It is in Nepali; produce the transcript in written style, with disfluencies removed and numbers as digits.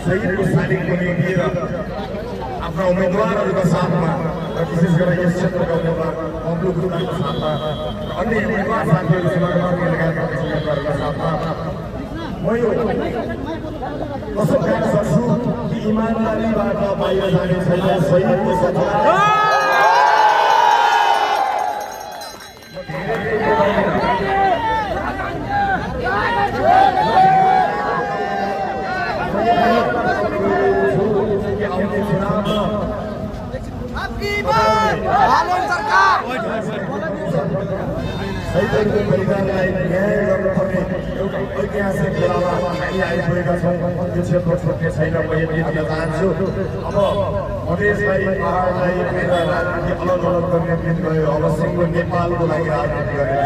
शहीदको शालिगको निम्ति र आफ्ना उम्मेदवारहरूका साथमा र विशेष गरेर यस क्षेत्रका उम्मेदवार बब्लु गुरुङको साथमा अन्य उम्मेदवार साथीहरूसँग लगायतका उम्मेदवारहरूका साथमा म यो कसो भन्न सक्छु कि इमानदारीबाट बाहिर जाने छैन शहीदको सजाय शहीदहरूको परिवारलाई न्याय गर्नुपर्ने एउटा ऐतिहासिक बेलामा हामी आइपुगेका छौँ। यो क्षेत्र छुट्ने छैन। म यति भन्न चाहन्छु अब मधेसलाई पहाडलाई राजनीति अलग अलग गर्ने दिन गयो। अब सिङ्गो नेपालको लागि राजनीति गर्ने